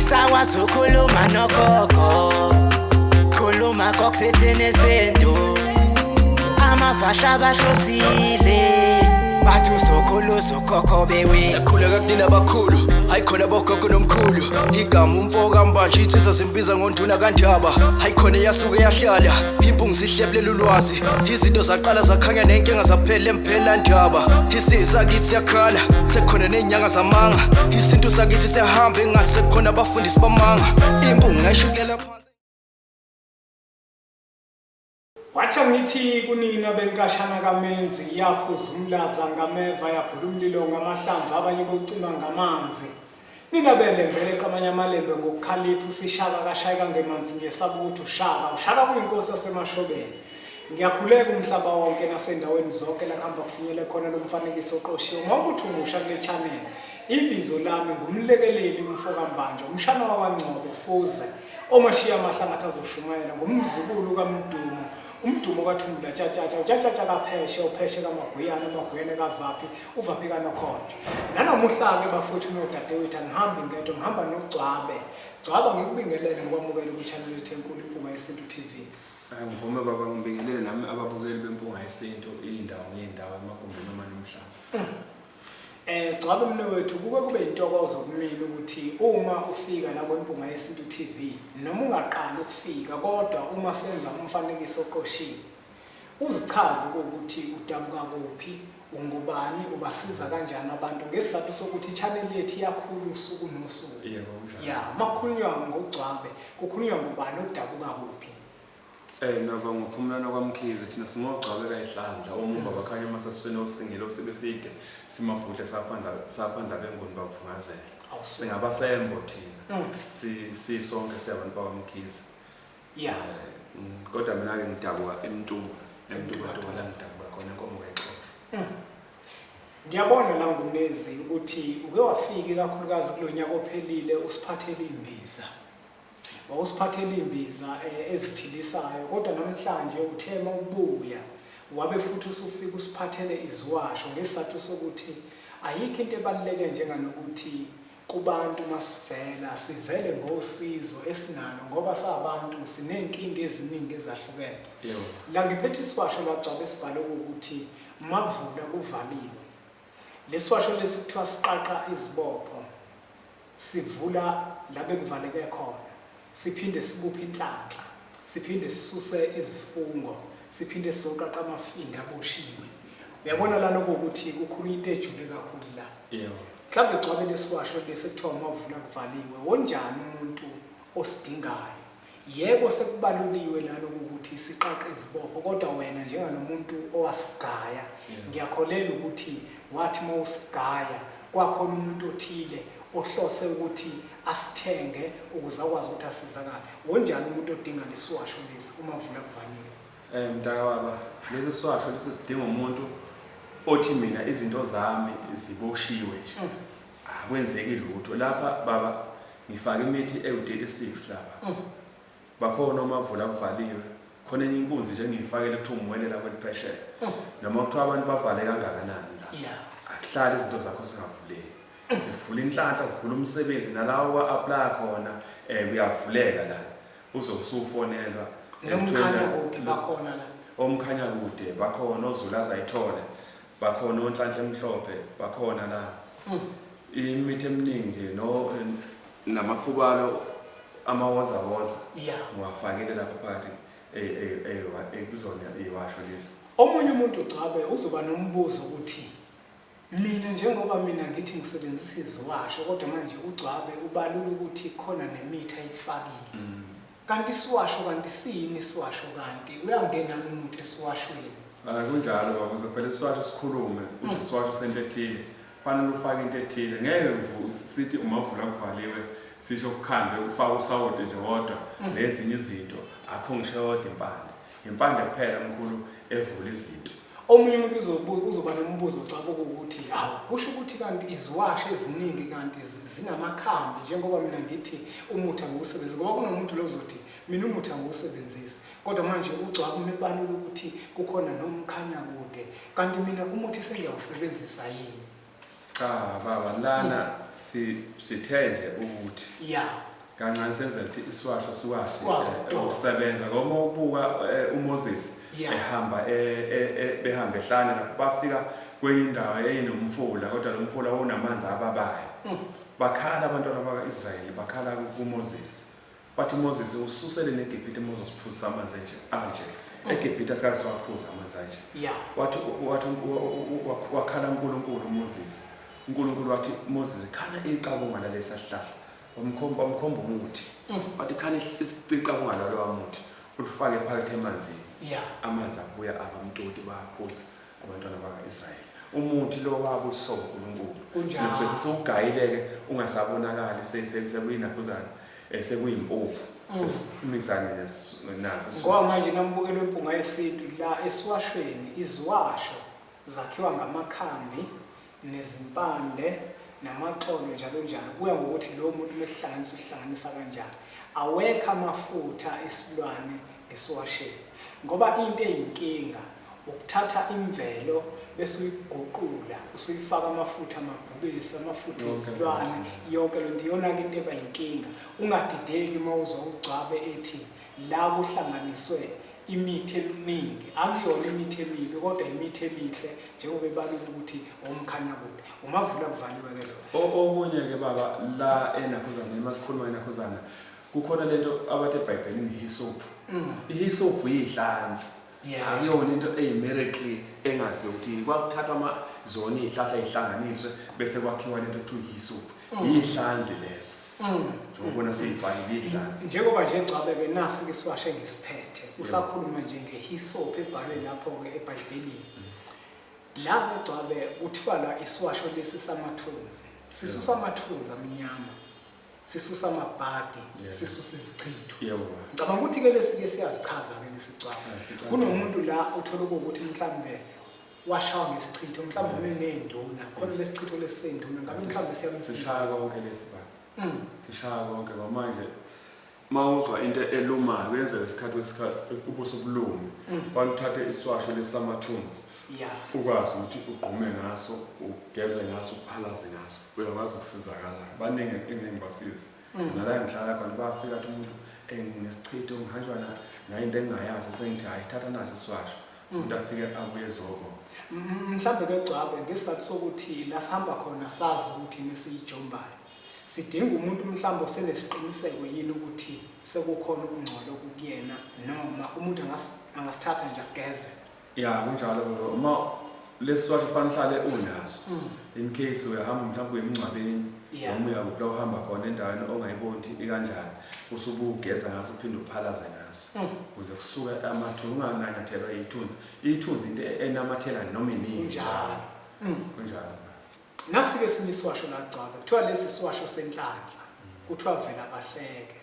Angisakwazi ukukhuluma nogogo, khuluma kokusithini isintu. Amafahla bahlosile, bathi usokhulu usokhokho bewe. Sakhuleka kunina abakhulu, hayi khona bogogo nomkhulu. Igama umfo kaMbanje insizwa zimbiza ngonduna kaNdaba. Hayi khona yasuke yahlala, impungu zihlebulela ulwazi. Izinto zaqala zakhanya nenkinga zaphela emphela ndaba. Isizwe sakithi siyakhala, sekukhona nezinyanga zamanga. Isintu sakithi siyahamba engathi sekukhona abafundisi bamanga. Impungu ngayishikulela phansi. Wathi angithi kunina benkashana kaMenzi yaphuza umlaza ngameva yabhula umlilo ngamahlamvu abanye bowucima ngamanzi. Nina belembe leqamanye amalembe ngokukhalipha usishaka kashayeka ngemanzi ngiyesaba ukuthi ushaka ushaka kuyinkosi yasemashobeni. Ngiyakhuleka umhlaba wonke nasendaweni zonke la kuhamba kufinyele khona lo mfanekiso oqoshiwe. Uma ukuthi umusha kule channel, ibizo lami ngumlekeleli umfokaMbanjwa, umshana wakwaNgcobo Fuze. Omashiya amahle angathi azoshumayela ngumzukulu kaMdumo, uMdumo kaThumbula Tshatshatsha, uTshatshatsha kaPheshe, uPheshe kaMaguyane, uMaguyane kaVaphi, uVaphi kaNokhonjwa. Nanamuhla-ke bafowethu nodadewethu angihambi ngedwa, ngihamba noGcwabe. Gcwaba ngikubingelele ngikwamukele kwi-channel yethu enkulu iMpunga Yesintu TV. Ngivume baba ngibingelele nami ababukeli beMpunga Yesintu iy'ndawo ngey'ndawo emagumbini omane omhlaba. Gcwaba mnewethu kuke kube intokozo kumina ukuthi uma ufika la kweMpunga Yesintu TV noma ungaqali ukufika kodwa uma senza umfanekiso oqoshiwe uzichaze ukuthi udabuka kuphi, ungubani, ubasiza kanjani abantu ngesizathu sokuthi i-channel yethu iyakhula usuku nosuku. Yebo kunjalo. Ya, uma kukhulunywa ngoGcwabe kukhulunywa ngubani odabuka kuphi. Nova ngophumlana kwaMkhize thina singogcwabe kayihlandla omumba bakhanya emasasweni osingile osibeside simabhudle saphanda saphanda benguni bavungazela. Singabasembo thina. Si sisonke siyabantu bakwaMkhize. Yeah. Kodwa mina ke ngidabuka eMtungwa, eMtungwa la ngidabuka khona enkomo kayixoshwa. Ngiyabona la Ngunezi ukuthi uke wafika ikakhulukazi kulonyaka ophelile usiphathele imbiza. Wawusiphathela imbiza eziphilisayo kodwa namhlanje uthe mawubuya wabe futhi usufika usiphathele iziwasho ngesizathu sokuthi ayikho into ebaluleke njenganokuthi kubantu masivela sivele ngosizo esinalo ngoba sabantu siney'nkinga eziningi ezahlukene. Yebo. La ngiphethe isiwasho lagcwaba esibhale ukuthi mavula kuvaliwe. Lesiwasho lesi kuthiwa siqaqa izibopho. Sivula la bekuvaleke khona, siphinde sibuphe inhlanhla, siphinde sisuse izifungo, siphinde sizoqaqa amafindo aboshiwe. Uyabona lana okuwukuthi kukhulunywa into ejule kakhulu la. Yebo. Mhlawumbe gcwabe lesiwasho lesi ekuthiwa umavula kuvaliwe, wonjani umuntu osidingayo? Yebo sekubaluliwe lana ukuthi siqaqe izibopho kodwa wena njenganomuntu owasigaya ngiyakholelwa ukuthi wathi uma usigaya kwakhona umuntu othile ohlose ukuthi asithenge ukuze akwazi ukuthi asizakale. Wonjani umuntu odinga lesiwasho lesi uma vula kuvaliwe? Mntakababa, lesi siwasho lesi sidinga umuntu othi mina izinto zami ziboshiwe nje. Akwenzeki lutho lapha baba. Ngifake imithi ewu-36 lapha. Bakhona omavula kuvaliwe. Khona enye inkunzi nje engiyifakele kuthiwa umwelela kweliphesheya. Noma kuthiwa abantu bavale kangakanani la. Yeah. Akuhlali izinto zakho zingavuleki. Zivula inhlanhla, zivula umsebenzi nalawo kwa-apply khona kuyavuleka la. Uzobe usufonelwa. Nomkhanya kude bakhona la. Omkhanya kude bakhona, ozulaza ayithole. Bakhona onhlanhla emhlophe bakhona la. Imithi eminingi nje no namakhubalo amawozawoza Yeah. ngiwafakile lapha phakathi kuzona iwasho lezi. Omunye umuntu ugcwabe uzoba nombuzo ukuthi mina njengoba mina ngithi ngisebenzisa iziwasho kodwa manje ugcwabe ubalula ukuthi khona nemithi ayifakile. Kanti isiwasho kanti siyini isiwasho kanti uyangena umuthi esiwashweni? Kunjalo baba, uze phela isiwasho sikhulume uthi isiwasho sento ethile. Fanele ufake into ethile. Ngeke sithi umavula kuvaliwe sisho kukhandwe ufake usawoti nje wodwa nezinye izinto akho ngisho yodwa impande. Impande kuphela mkhulu evula izinto. Omunye umuntu uzobuya uzoba nombuzo ocaba ukuthi hawu kusho ukuthi kanti iziwasho eziningi kanti zinamakhambi njengoba mina ngithi umuthi angiwusebenzisi ngoba kunomuntu lo ozothi mina umuthi angiwusebenzisi kodwa manje ugcwaba umebalula ukuthi kukhona nomkhanya kude kanti mina umuthi sengiyawusebenzisa yini? Cha baba lana. Sithe nje ukuthi kancane senzela ukuthi isiwasho sikwazi Sikwazi ukudonsa. Ukusebenza ngoba uma ubuka uMoses ehamba behamba ehlane lapho bafika kwenye indawo eyinomfula, kodwa lo mfula unamanzi ababayo. Bakhala abantwana bakwa-Israyeli, bakhala kuMoses, bathi, "Moses, ususele neGibhithe, Moses, usiphuzisa amanzi anje anje. EGibhithe asikaze siwaphuza amanzi anje." Wathi wakhala uNkulunkulu uMoses. uNkulunkulu wathi, "Moses, khana iqabunga lalesa sihlahla." Wamkhomba umuthi, wathi, "Khana iqabunga lalowa muthi, ulifake phakathi emanzini." Amanzi abuya abamtoti, bayaphuza abantwana baka-Israyeli. Umuthi lo wabuswa uNkulunkulu. Thina sesiwugayile-ke, ungasabonakali, sekuyinaphuzana, sekuyimpuphu, sesimikisane naso. Ngoba manje nambukelo wempunga yesintu, la esiwashweni, iziwasho zakhiwa ngamakhambi nezimpande namaxolo, njalo njalo, kuya ngokuthi lowo muntu mesihlanganisa uhlanganisa kanjani. Awekho amafutha esilwane esiwasheni, ngoba into eyinkinga ukuthatha imvelo bese uyiguqula, usuyifaka amafutha amabhubesi, amafutha ezilwane, yonke lento. Iyona-ke into eba yinkinga. Ungadideki uma uzwa ugcwabe ethi la kuhlanganiswe imithi eminingi. Akuyona imithi emibi, kodwa imithi emihle, njengoba ebalula ukuthi omkhanya kude umavula kuvaliwe-ke lo. Okunye-ke baba, la enakhuzana, uma sikhuluma enakhuzana, kukhona lento abathi eBhayibhelini ihisophu. Ihisophu yiy'hlanzi. Akuyona into eyi-miracle engaziyo ukuthi yini. Kwakuthathwa zona iy'hlahla y'hlanganiswe bese kwakhiwa lento ekuthiwa ihisophu. Yiy'hlanzi lezo. Njengobona sey'valile, iy'hlanzi. Njengoba nje gcwabe-ke, nasi-ke isiwasho engisiphethe, usakhuluma nje ngehisophu ebhalwe lapho-ke eBhayibhelini. La-ke gcwabe kuthiwa la isiwasho lesi samathunzi sisusa amathunzi amnyama, sisusa amabhadi, sisusa izichitho. Ngicabanga ukuthi-ke lesi-ke siyazichaza-ke lesi gcwabe. Ah, sichaza. Kunomuntu la uthola ukuthi mhlawumbe washawa ngesichitho, mhlawumbe ume ney'nduna khona, lesichitho lesi sey'nduna, ngabe mhlawumbe siyamsiza? Sishaya konke lesi baba. Sishaya konke, ngoba manje uma uzwa into elumayo, kuyenzeka isikhathi kwesikhathi ubuso bulume, fanele uthathe isiwasho lesi samathunzi, ukwazi ukuthi ugqume ngaso, ugeze ngaso, uphalaze ngaso, uyakwazi ukusizakala. Baningi engeke ngibasize nala engihlala khona, bayafika athi umuntu, "Nginesichitho, ngihanjwa nayo into engingayazi." Sengithi, "Hayi, thatha naso isiwasho." Umuntu afike abuye ezobona. Mhlawumbe ke gcwabe, ngesizathu sokuthi la sihamba khona sazi ukuthi nesiyijombayo, sidinga umuntu mhlawumbe osenesiqiniseko yini ukuthi sekukhona ukungcola okukuyena, noma umuntu angasithatha nje ageze? Ya, kunjalo baba. Uma lesi siwasho kufanele uhlale unaso in case uyahamba mhlawumbe uye emngcwabeni, noma uyakuphi la uhamba khona endaweni ongayiboni ukuthi ikanjani, usuke ugeza ngaso, uphinde uphalaze ngaso ukuze kusuke amathunzi, ungananyathelwa ithunzi. Ithunzi into enamathela noma inini. Kunjalo. Nasi-ke esinye isiwasho la gcwabe, kuthiwa lesi siwasho senhlanhla, kuthiwa vela bahleke.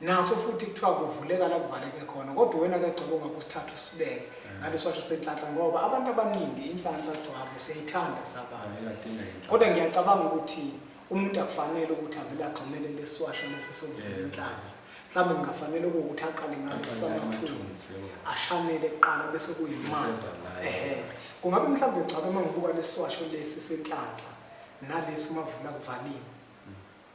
Naso futhi kuthiwa kuvuleka la kuvaleke khona, kodwa wena-ke gcwabe ungabe usithatha usibeke ngalesiwasho senhlanhla, ngoba abantu abaningi inhlanhla gcwabe siyayithanda sabantu. Iyadinga inhlanhla. Kodwa ngiyacabanga ukuthi umuntu akufanele ukuthi avele agxumele lesiwasho lesi sokuvula inhlanhla. Mhlawumbe kungafanele ukuthi aqale ngalesi Aqale samathunzi, ngamathunzi, yebo. ashanele kuqala bese kuyimali. Bese eza la. Ehe, kungabe mhlawumbe gcwabe, uma ngibuka lesiwasho lesi senhlanhla nalesi umavula kuvaliwe,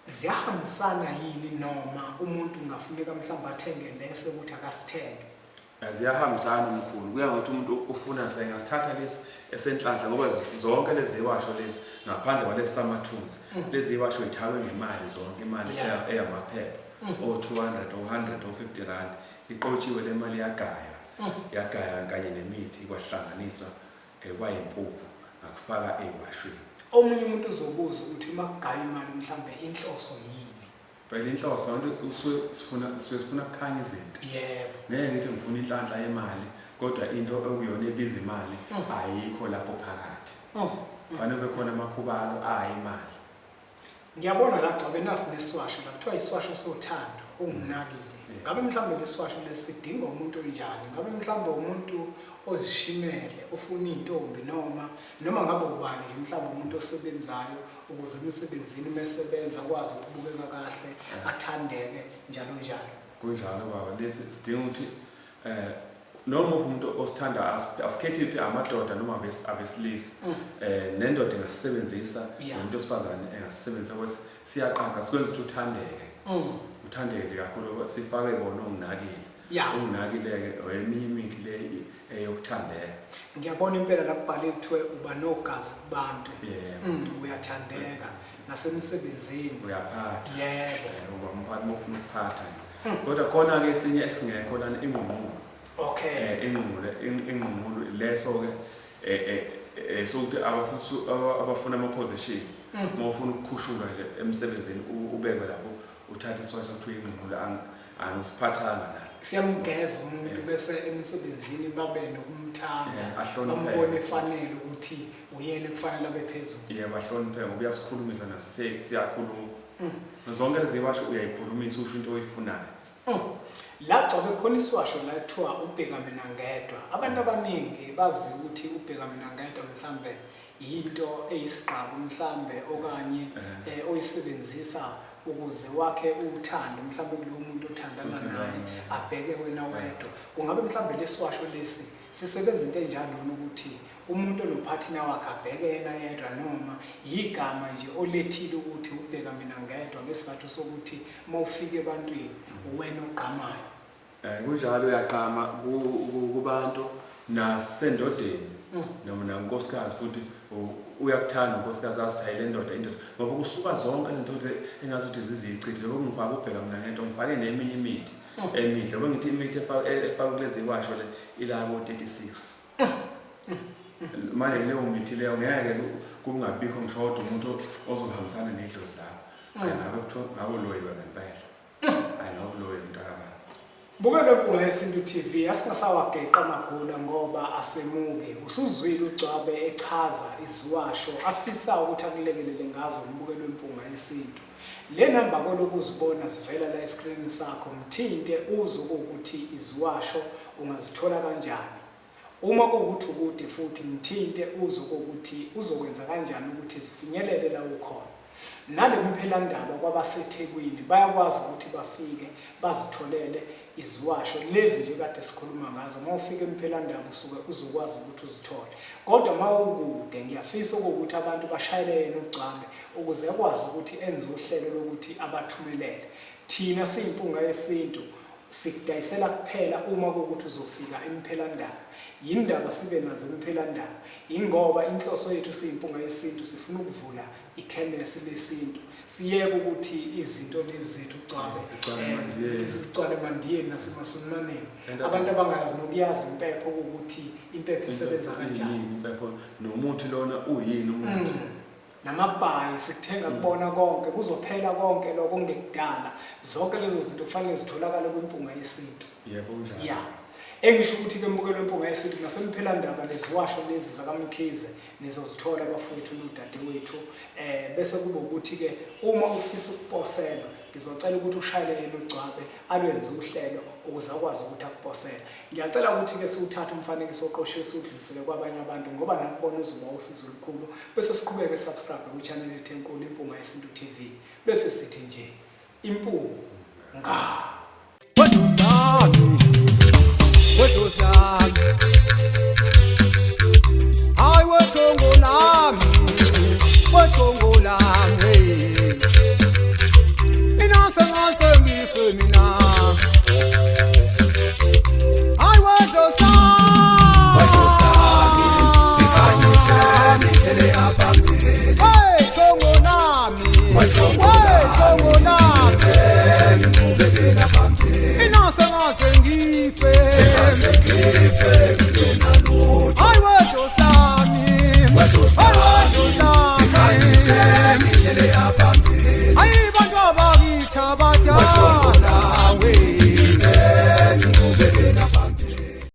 ziyahambisana yini, noma umuntu kungafuneka mhlawumbe athenge lese ukuthi akasithenge? Ziyahambisana umkhulu, kuya ngokuthi umuntu ufuna sengasithatha lesi esenhlanhla, ngoba zonke lezi ziwasho lezi, ngaphandle kwalesi samathunzi, lezi ziwasho yithakwe ngemali zonke, imali eyamaphepha o-200, o-100, o-50 rand, iqotshiwe le mali, yagaywa, yagaywa kanye nemithi, kwahlanganiswa kwayimpuphu, ngakufaka ey'washweni. Omunye umuntu uzobuza ukuthi uma kugaywa imali mhlawumbe inhloso yini? Phela inhloso abantu usuke sifuna kukhanya izinto. Ngeke ngithi ngifuna inhlanhla yemali, kodwa into okuyona ebiza imali ayikho lapho phakathi. Fanele kube khona amakhubalo ayimali. Ngiyabona la gcwabe, nasi nesiwasho la, kuthiwa isiwasho sothando unginakile. Ngabe mhlawumbe lesiwasho lesidinga umuntu onjani? Ngabe mhlawumbe umuntu ozishimele ofuna iy'ntombi, noma ngabe ubani nje, mhlawumbe umuntu osebenzayo, ukuze emsebenzini uma esebenza akwazi ukubukeka kahle, athandeke, njalo njalo? Kunjalo baba, lesi sidinga ukuthi Noma umuntu osithanda, asikhethi ukuthi amadoda noma abesilisa, nendoda ingasisebenzisa, nomuntu wesifazane engasisebenzisa, kwesi siyaqaqa, sikwenza ukuthi uthandeke, uthandeke nje kakhulu. Sifake bona onginakile. Unginakile-ke eminye imithi le eyokuthandeka. Ngiyabona impela la kubhale kuthiwe uba nogazi kubantu. Yebo. Uyathandeka nasemsebenzini. Uyaphatha. Yebo. Uba umphathi uma ufuna ukuphatha. Kodwa khona-ke esinye esingekho lana, ingqungqulu. Ingqungqulu, ingqungqulu leso-ke sokuthi abafuna ama-position, uma ufuna ukukhushulwa nje emsebenzini, ubekwe lapho, uthathe isiwasho kuthiwa ingqungqulu, angisiphathanga la. Siyamgeza umuntu, bese emsebenzini babe nokumthanda, ahlonipheke. Bambone efanele ukuthi uyena kufanele abe phezulu. Yebo, ahlonipheke ngoba uyasikhulumisa naso, siyakhuluma. Zonke lezi washo uyayikhulumisa, usho into oyifunayo. La gcwabe khona isiwasho la kuthiwa ubheka mina ngedwa. Abantu abaningi bazi ukuthi ubheka mina ngedwa mhlambe yinto eyisigqabo mhlambe, okanye oyisebenzisa ukuze wakhe uthando mhlambe kulowo muntu othandana Othandana naye, naye. abheke wena wedwa. Kungabe mhlambe lesiwasho lesi sisebenza into enjalo ukuthi umuntu onophathina wakhe abheke yena yedwa, noma yigama nje olethile ukuthi ubheka mina ngedwa ngesizathu sokuthi uma ufika ebantwini uwena ogqamayo? Kunjalo, uyaqama kubantu nasendodeni noma nankosikazi futhi, uyakuthanda unkosikazi, azi hayi le ndoda indoda, ngoba kusuka zonke lento engazuthi ziziyichithe. Lokho ngifaka ubheka mina ngedwa, ngifake neminye imithi emihle, ngoba ngithi imithi efakwe kulezi washo le ila ko 36. Manje leyo mithi leyo ngeke kungabikho ngisho kodwa umuntu ozohambisana nedlozi lakho. Hayi, ngabe kuthiwa ngabe uloyiwe ngempela. Hayi, ngabe uloyiwe mntakababa. Bukela Mpunga Yesintu TV, asingasawageqa amagula ngoba asemuke. Usuzwile uGcwabe echaza iziwasho afisa ukuthi akulekelele ngazo umbukelo weMpunga Yesintu. Le namba kolokuzibona zivela la eskrinini sakho, mthinte uzwe ukuthi iziwasho ungazithola kanjani. Uma kuwukuthi ukude futhi, mthinte uzwe ukuthi uzokwenza kanjani ukuthi zifinyelele la ukhona. Nale kuphelandaba kwabaseThekwini bayakwazi ukuthi bafike bazitholele iziwasho lezi nje kade sikhuluma ngazo. Uma ufika emphelandaba usuke uzokwazi ukuthi uzithole. Kodwa uma ukude, ngiyafisa ukuthi abantu bashayele yena uGcwabe ukuze akwazi ukuthi enze uhlelo lokuthi abathumelele. Thina siyiMpunga Yesintu sikudayisela kuphela uma kuwukuthi uzofika emphelandaba. Yindaba sibe nazo emphelandaba? Ingoba inhloso yethu siyiMpunga Yesintu sifuna ukuvula ikhemesi lesintu, siyeke ukuthi izinto lezi zethu gcwabe Zigcwale emandiyeni. Zigcwale emandiyeni nasemasulumaneni. And Abantu abangayazi nokuyazi impepho, ukuthi impepho isebenza kanjani. Uyini impepho, nomuthi lona uyini umuthi. Namabhayi sikuthenga kubona konke, kuzophela konke lokho kungekudala. Zonke lezo zinto kufanele zitholakale kwiMpunga Yesintu. Yebo, kunjalo. Ya, engisho ukuthi ke mbukelo weMpunga Yesintu nasemphelandaba leziwasho lezi zakaMkhize nizozithola bafowethu nodadewethu. Bese kuba ukuthi ke uma ufisa ukuposelwa, ngizocela ukuthi ushayele yena uGcwabe alwenze uhlelo ukuze akwazi ukuthi akuposele. Ngiyacela ukuthi ke siwuthathe umfanekiso oqoshiwe siwudlulisele kwabanye abantu, ngoba nakubona uzoba usizo olukhulu, bese siqhubeke subscribe kwi-channel yethu enkulu Impunga Yesintu TV, bese sithi nje impunga. Wedozlami, wedozlami, hayi wethongo lami, wethongo lami, mina sengase ngife mina, hayi wedozlami, Ikhanyisele indlela eyaphambili. Hey thongo lami, Wethongo wethongo lami, Inqubekela phambili. Mina sengase ngife. Sengife.